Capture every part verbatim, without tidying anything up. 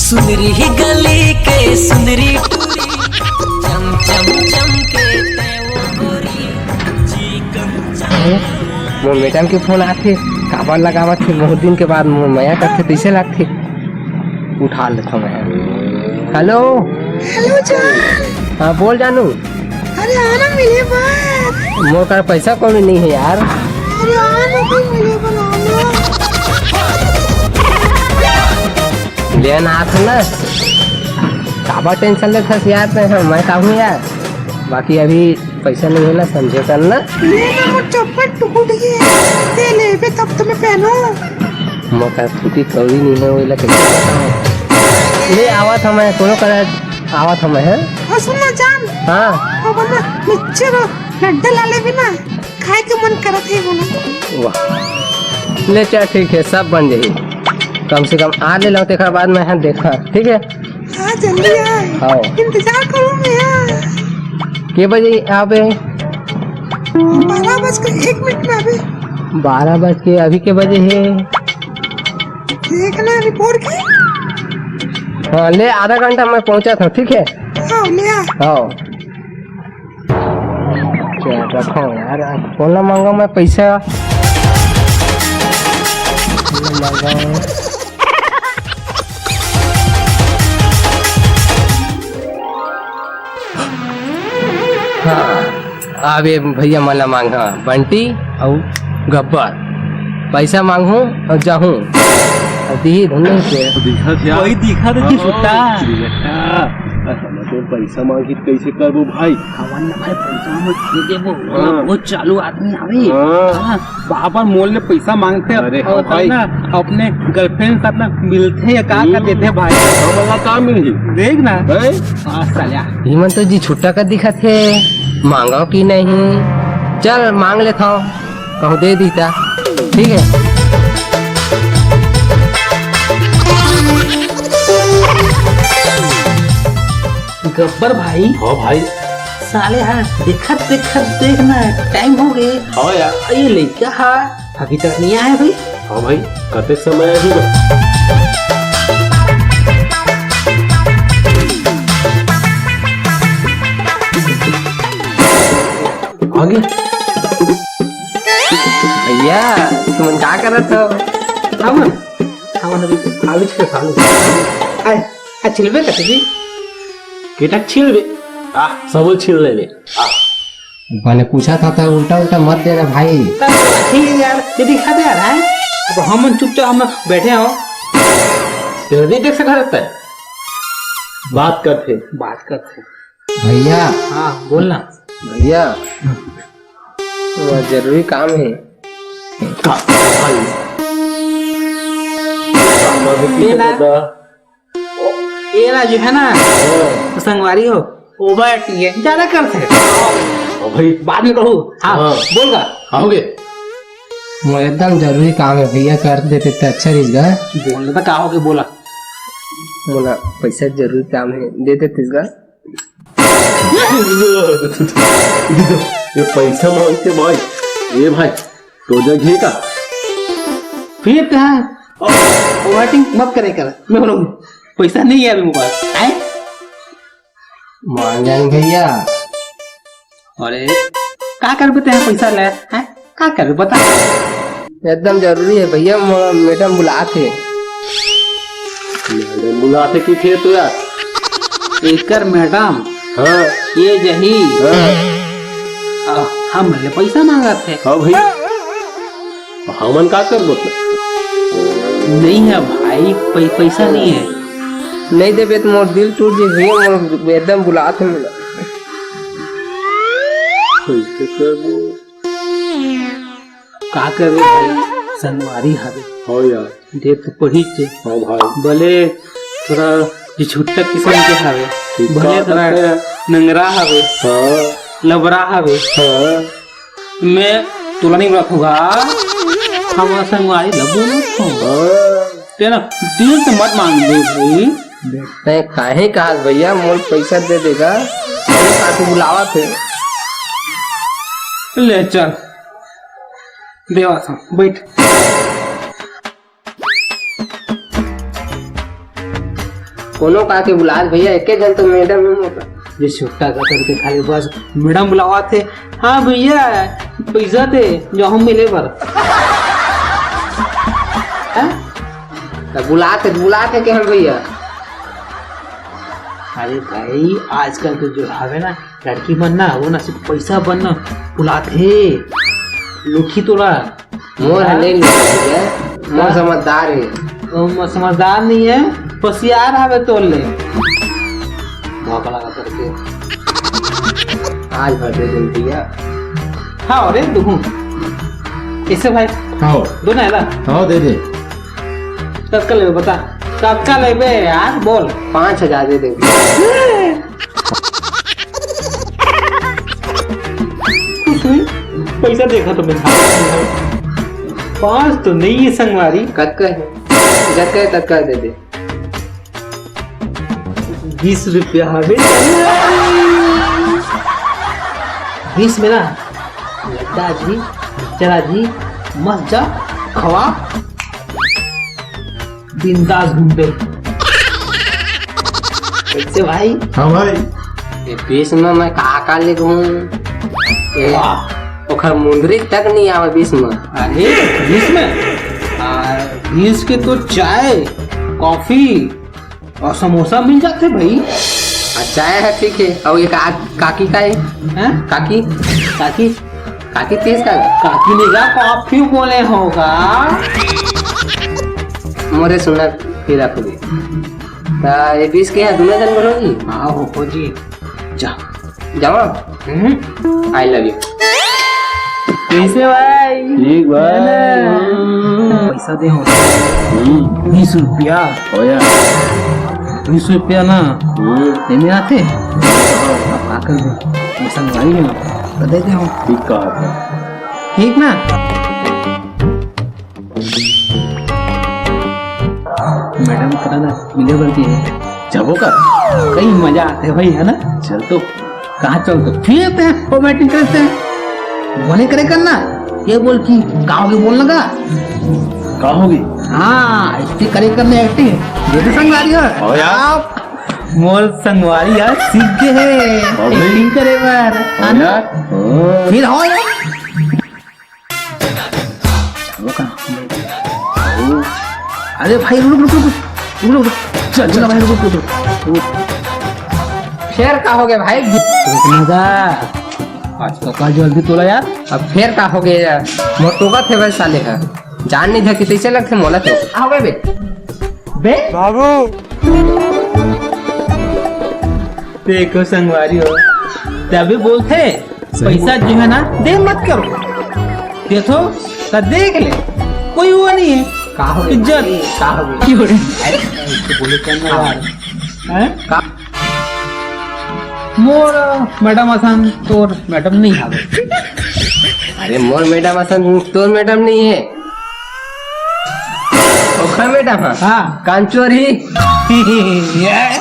सुंदरी ही गली के सुंदरी टूरी, चम चम चम के तै वो गोरी, चिकन चम। अरे, मोर मैडम के फोन आथे, काबर लगावत हे? बहुत दिन के बाद मोर मया करथे, तइसे लागथे। उठा लेथव मैं। हेलो। हेलो जान। हाँ, बोल जानू। अरे आना मिले बर। मोर कर पैसा कौड़ी नहीं है यार। अरे आना भी मिले बर, आना। लेन आत ना। काबर टेंशन लेथस यार तैं ह, मैं का हूँ यार। बाकी अभी पैसा नहीं है ना, समझे कर ना। ले ना, मोर चप्पल टूट गए। दे लेबे तब तो मैं पहनूं। मोर कर फूटी कौड़ी नहीं है, वो ला कैसे बताऊं? ले आवत हूँ मैं, कोनो कर आवत हूँ मैं, हैं? और सुन ना जान। हाँ। वो बना मिक्सचर और लड्डू ला लेबे ना, खाए के मन करत है बोला। वाह। ले चल ठीक है, सब बन जाही। कम से कम आ ले लो, तेकर बाद मैं यहाँ देखा, ठीक है? हाँ, जल्दी आ। हाँ। इंतजार करूँ मैं यहाँ। के बजे आबे? बारह बज के एक मिनट में आबे। बारह बज के, अभी के बजे है? देख ना, अभी बोर के। हाँ, ले, आधा घंटा में पहुँचा था, ठीक है? हाँ, ले आ। हाँ। चल, रखो यार, कौन ला मांगा मैं पैसा? कौन ला मांगा? हाँ, अब ये भैया मन ला मांगा, बंटी अउ गब्बर। पैसा मांगहूँ अउ जाहूँ। अउ दिही धुन नहीं के। दिखत हे। वही दिखत हे जी हाँ, सुट्टा। बेटा, अरे हम तो पैसा मांगी कैसे करबो भाई? हवन ना भाई, पैसा हम दे देबो। हाँ। वो चालू आदमी आवे। हाँ। हाँ, बार-बार मोल ले पैसा मांगथे। अरे हाँ और भाई। ना, अपने गर्लफ्रेंड साथ ना मिलथे या का, का हम्म। देथे भाई? हमन ला का मिलही? देख ना। हैं? हाँ, साल्या। इमन तो जी छुट्टा का दिखत हे, मांगो कि नहीं? चल, मांग लेथव, कहूँ दे दीता। ठीक है। गब्बर भाई। हाँ भाई। साले हा, देखत देखत देख ना, टाइम हो गए। हाँ यार। ये लइका हा अभी तक नहीं आया भाई। हाँ भाई, कतेक समय अभी। आगे। भैया, तुमन का करत हो? हमन, हमन अभी आलू छिलत हन। आय, आ छिलबे कथी जी? केटा छिलबे? आ, सबो छिल लेबे। आ। मैंने पूछा था, तो उल्टा उल्टा मत देना भाई। तब ठीक है यार, ये दिखा दे यार, हैं? अब हमन चुपचाप हम बैठे हो। तेरा नहीं देख सकता रहता है। बात करते। बात करते। भैया। हाँ, बोल ना। भैया, वो जरूरी काम है। का? भाई। काम अभी ये ना। पता। ओ, ये ना जो है ना, हाँ। संगवारी हो, overacting है, ज्यादा करते हैं। ओ भाई। बाद में कहूँ। हाँ, हाँ। बोल का? आओगे? मोर एकदम जरूरी काम है भैया, कर देते त अच्छा रहिस गा। बोल ना, का होगे, बोला। मोला पैसा जरूरी काम है, दे देते गा। ये पैसा मांगते भाई। ये भाई, तो जग है का? फिर कहा, overacting मत करे कर। मैं बोलूँ, पैसा नहीं है अभी मोर पास। आए? मान जाएंगे भैया। अरे, का करबे तें पैसा ले? हैं? का करबे बता? एकदम जरूरी है भैया, म-, मैडम बुलात हे। मैडम बुलात हे कि थे तो यार? एकर मैडम हाँ। ये जही। हाँ। आ, हम ले पैसा मांगत हे। हाँ भाई। हमन का करबो त? नहीं है भाई, पै-, पैसा नहीं है। नहीं देबे त मोर दिल टूट जाही भैया, मोर एकदम बुलात हे मोला। कैसे करबो? का करबे भाई, संगवारी हवे। हाँ यार। देख तो पढ़ी के। हाँ भाई। भले थोड़ा जी छुट्टा किस्म के हवे। ठीक भले बात थोड़ा है। नंगरा हवे। हाँ। लबरा हवे। हाँ। मैं तोला नहीं बोलत हूँ गा, हमर संगवारी ला बोलत हूँ। हाँ। तेरा दिल से मत मांग दे भाई। तैं काहे कहा भैया, मोर पैसा दे देगा, तेरे साथ बुलावा थे। ले चल, देवा था, बैठ। कोनो का के बुलात भैया, एके झन तो मैडम हे मोर। ये छुट्टा का करके खाली बस मैडम बुलावत हे। हाँ भैया, पैसा दे, जाहूँ मिले बर। हाँ? त बुलात हे, बुलात हे के हम भैया? अरे भाई, आजकल तो जो हवे ना, लड़की मन ना, वो ना सिर्फ पैसा बर ना बुलात हे, लुटही तोला। मोर ह नहीं लुटही, मोर हाँ? समझदार हे। ओ, म-, समझदार नहीं है, होशियार हवे तोर ले। धोखा लगा करके। आज भर दे दे भैया। हाँ, अरे दुहू। इससे भाई, हाँ। दो ना, है ना? हाँ, दे दे। कतका लेबे बता, कतका लेबे यार, बोल। पाँच हजार दे दे। पैसा देखा तो मैं पाँच तो नहीं है संगवारी। कतका है? जतका है ततका दे दे। बीस रुपया हवे। बीस में ना लड्डा जी, चला जी, मस्त जा खवा। बिंदास घूमबे। कैसे भाई? हाँ भाई। ये बीस में मैं का का ले घूम? ये वाह। ओखर मुंदरी तक नहीं आवे बीस में। अरे, बीस में? आ, बीस के तो चाय, कॉफी और समोसा मिल जाते भाई। आ, चाय है, ठीक है। और ये का-, काकी का है? हैं? काकी? काकी? काकी तेज का? काकी नहीं का, कॉफी बोले होगा। मोरे सुना, फिर आप भी। ता ये बीस के है, दोनों जन बोलोगी? हाँ, हो, हो जी। जा। जावा? हम्म। I love you। कैसे भाई? ठीक भाई। है ना? पैसा दे हो। हम्म। बीस रुपया। हो यार। बीस रुपया ना। हम्म। ये मेरा थे। अब का कर दे? ये संगवारी में ना। तो दे दे हो। ठीक कहा था। ठीक ना? मैडम करा ना, मिले बोलती है। जाबो का? कई मजा आते भाई, है ना? चल तो। कहाँ चल तो? फिर आते हैं, वो बैटिंग करते हैं। बोले करे करना, ये बोल कि का होगे बोल लगा। का होगे? हाँ, इसकी करे करने एक्टिंग। ये तो संग आ रही है। ओ यार। आप मोर संगवारी यार सीख गए हैं। ओ भाई। एक्टिंग करे बार। ओ यार। ओ। फिर हो यार। चलो का? अरे भाई, रुक, रुक, रुक, रुक, रुक, रुक। चल, चल, भाई, रुक, रुक, रुक, रुक। फिर का हो गया भाई? रुक ना जा। आज तो का जल्दी तोला यार। अब फिर का हो गया यार? मोर टोका थे भाई साले का। जान नहीं था कि तैसे लगते मोला तो। का हो गया बे? बे? बाबू। देखो संगवारी हो, तभी बोलते सही पैसा बोल। जो है ना, दे मत करो। देखो, तो देख ले, कोई वो नहीं है। का हो गया? इज्जत। का हो गया? क्यों रे? अरे, ऐसे बोले करना यार। हैं? का? मोर मैडम असन तोर मैडम नहीं आवे। अरे, मोर मैडम असन तोर मैडम नहीं है। ओखर मैडम हा? हाँ। कांचोरी। ये।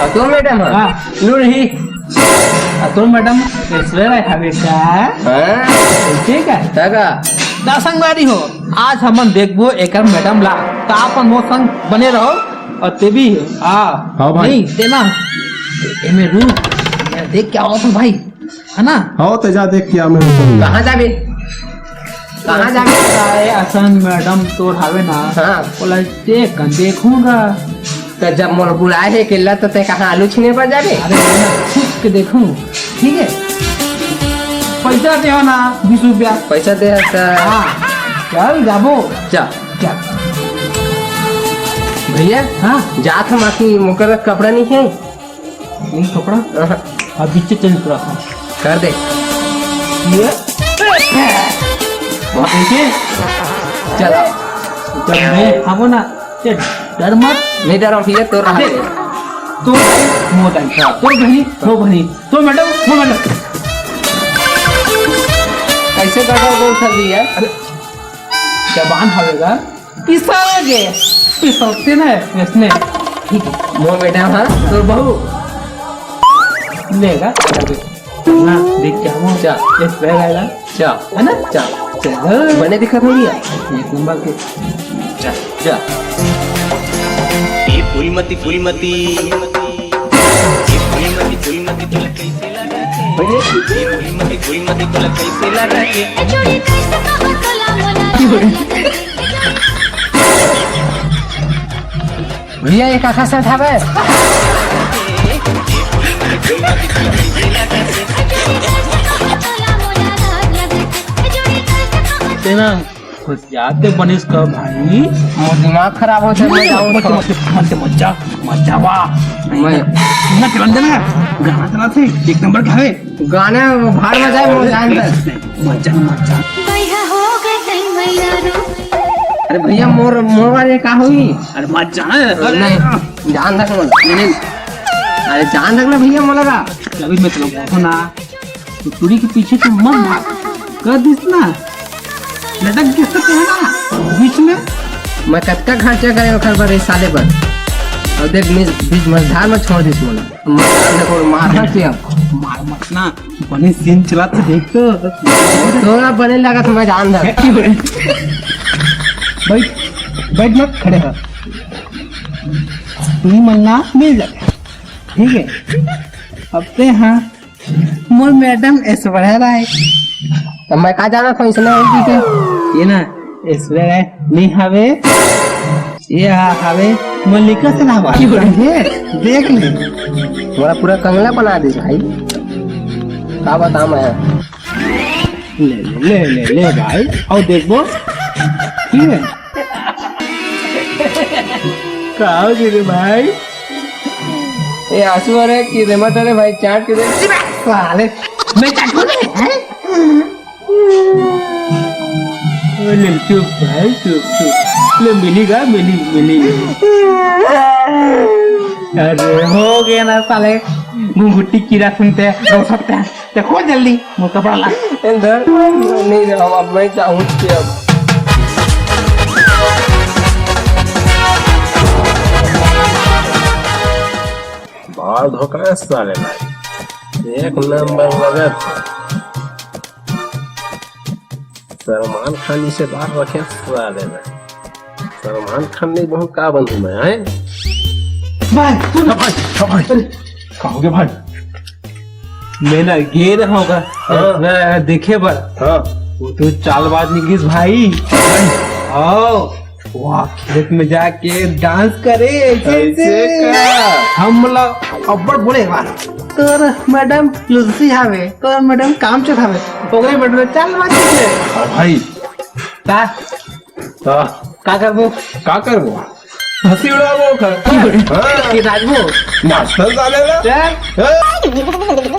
अउ तोर मैडम हा? हाँ। लूरही। अउ तोर मैडम ऐश्वर्या राय हवे का? हाँ। ठीक है। तगा। दा संगवारी हो, आज हमन देखबो एकर मैडम ला। त आप मन मोर संग बने रहो अउ ते भी। हाँ। हाँ भाई। नहीं, ते ना। एमे रुक। मैं देख क्या होता भाई। है ना? हाँ, ते जा देख क्या मैं कहूँगा। कहाँ जाबे? कहाँ जाबे? काय असन मैडम तोर हावे ना? हाँ। बोला, देख, देखूंगा। तो जब मोर बुलाए हे केला, तो ते कहाँ आलू छीने बर जाबे? अरे, मैं छुप के देखूं, ठीक है? पैसा दे हो ना, बीस रुपया। पैसा दे हो तो। हाँ, चल जाबो। चल। चल। भैया, हाँ? जात हम आकी मोकर कपड़ा नहीं है? नहीं कपड़ा? हाँ। अब बीच से चेंज करा था। कर दे। ये। देखिए। चला। जब मैं खाबो ना, ते डर मत। नहीं डर रहा भैया, तो रहा। अरे, तो मोर दाई, हाँ। तो बहनी, वो बहनी, तो मैडम, वो मैडम। कैसे गड़बड़ बोल कर दी है? अरे, जबान हवेगा। पिसा गे, पिसलते ना, इसने। ठीक है। मोर मैडम, हाँ, तोर बहू। लेगा। ना, देख क्या हुआ? चा। एक बैग आएगा। चा। है ना? चा। चा। बने दिखा थोड़ी है। एक नंबर के। चा, चा। ए फूलमती, फूलमती, ए फूलमती, फूलमती तोला कैसे लगा के? ए फूलमती, फूलमती तोला कैसे लगा के? भैया, ये काखर सेंट हवे? तेना खुशियाते बनिस का भाई। मोर दिमाग खराब होथे, मैं जाऊँ मत, तो। मत, मत, मत जा, मत जा, वाह। मैं ना चलन देना, गाना चला थे, एक नंबर का है। गाना वो भाड़ में जाए, मोर जान दे। मत जा, मत जा। भैया हो गए तई भैया रो। अरे भैया, मोर, मोर वाले का होई? अरे मत जा। अरे नहीं, जान दे मोर। नहीं, नहीं। अरे जान दे ना भैया, मोला का। अभी मैं तेरे को ना, तो टूरी के पीछे तो मत भाग। कर दिस ना, लटक गिस तो तेला बीच में। मैं कतका खर्चा करे ओकर बर, इस साले बर। और देख, बीच, बीच मझधार में छोड़ दिस मोला। मझधार देखो, मारना क्या? मार मत ना, बने सीन चला तो देख तो। तोरा बने लगा तो मैं जान दे। बैठ, बैठ मत, खड़े हो। तू ही मन्ना मिल जाए, ठीक है? अब ते हाँ, मोर मैडम ऐश्वर्या राय। तो मैं का जाना था, इसने नहीं की के? ये ना, ऐश्वर्या राय नहीं हवे, ये हा-, हवे मल्लिका शेरावत, समझे? देख ले। मोला पूरा कंगला बना दे भाई, का बता मैं। ले, ले, ले, ले, ले भाई, और देखबो, ठीक है? का हो गे रे भाई? ए, आंसू आ रहा है कि रे? मत, अरे भाई, चाट के दे। साले, मैं चाटू रे, हैं? ओ, ले, चुप भाई, चुप, चुप। ले, मिली गा, मिली, मिली। अरे, हो गया ना साले, घुंघुटी कीड़ा सुनते हैं, रो सकते हैं। देखो जल्दी, मोर कपड़ा ला। इधर नहीं रहो, अब मैं जाऊँ कि अब। बाल धोखा है साले भाई, एक नंबर लगत। सलमान खान से बाल रखे साले भाई। सलमान खान नहीं बहुत का बनूं मैं, हैं? भाई, सुन। हाँ भाई, हाँ भाई। अरे, का हो गया भाई? मैं ना गे रहा होगा। हाँ। मैं देखे बर। हाँ। वो तो चालबाज निकलिस भाई। भाई। आओ, वाह, खेत में जाके डांस करे, ऐसे, ऐसे ऐसे। का? हम लोग अब्बड़ बोले बार। तोर मैडम लुलसी हावे, तोर मैडम कामचोर हावे। ओकरे मैडम चालबाज निकले। हाँ भाई। का? हाँ। का करबो? का करबो? हंसी उड़ाबो ओकर। हाँ। कि नाचबो? नाचतन साले ला। चल। हाँ।